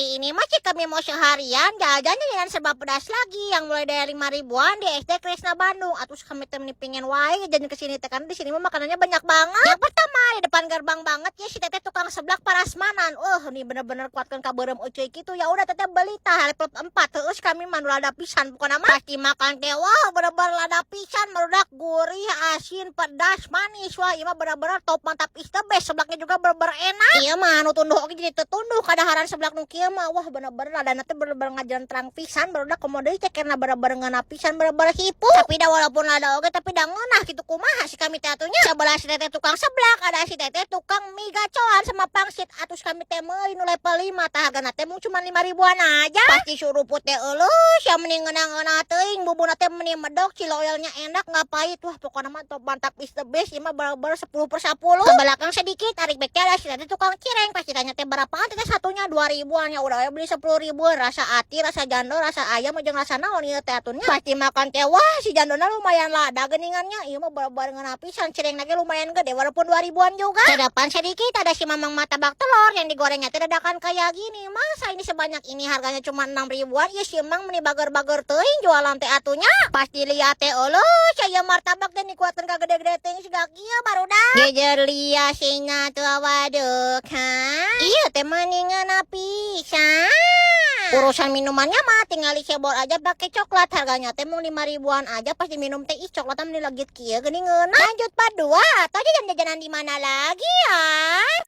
Hari ini mah kami mau seharian jajan jajanan serba pedas lagi yang mulai dari 5 ribuan di SD Krisna Bandung. Atuh kami teh pingin wae jajan kesini teh, karena di sini mah makanannya banyak banget. Yang pertama, di depan gerbang banget ya, si teteh tukang seblak parasmanan. Ini bener-bener kuatkan kaberem ucuy gitu. Ya udah, teteh beli tah level 4. Terus kami mah lada pisan pokoknya mah. Pasti makan teh, wah, bener-bener lada pisan, barudak, gurih, asin, pedas, manis. Wah, ini mah bener-bener top, mantap, is the best. Seblaknya juga bener-bener enak. Iya mah nu tunduh oge jadi tetunduh kadaharan seblak nu kieu mah. Wah, bener-bener ladana teh bener-bener ngajentrang pisan, barudak. Komo deui teh karena bener-bener ngeunah pisan, bener-bener hipu. Tapi dah walaupun lada oge, tapi dah ngeunah gitu. Kumaha si kami teh atuh nya? Sebelah si teteh tukang seblak ada si teteh tukang mie gacoan sama pangsit. Atus kami teh meuli nu level 5 tah, hargana teh mung cuma 5 ribuan aja. Pasti suruput teh euleuh sia, meni ngeunah-ngeunah teuing, bumbuna teh meni medok, chili oilnya enak, nggak pahit. Wah, pokoknya mah top, mantap, is the best. Ieu mah bener-bener 10 per 10. Ke belakang sedikit tarik back ada si teteh tukang cireng. Pasti tanya teh berapaan teteh satunya? 2 ribuan. Ya udah ya, beli 10 ribuan, rasa ati, rasa jando, rasa ayam, jeung rasa naon ieu teh atuh nya. Pasti makan teh, wah, si jandona lumayan lada geningannya. Ieu mah bener-bener ngeunah pisan, cireng lagi lumayan gede walaupun 2 ribuan juga. Ke depan sedikit ada si mamang martabak telur yang digorengnya teh dadakan kayak gini. Masa ini sebanyak ini harganya cuma 6 ribuan? Ya si emang meni bager-bager teuing jualan teh atuh nya. Pasti lihat teh, euleuh saya martabak teh dikuatkeun ka gede-gede teuing siga kieu, barudak. Jejer lia sina tuh, waduh kan iya teh meni ngeunah pisan. Urusan minumannya mah tinggal dicebor aja pakai coklat, harganya teh mau 5 ribuan aja. Pas diminum teh, ih, coklatnya meni legit kieu geuning, ngeunah. Lanjut part 2 atau jajan-jajanan di mana lagi ya?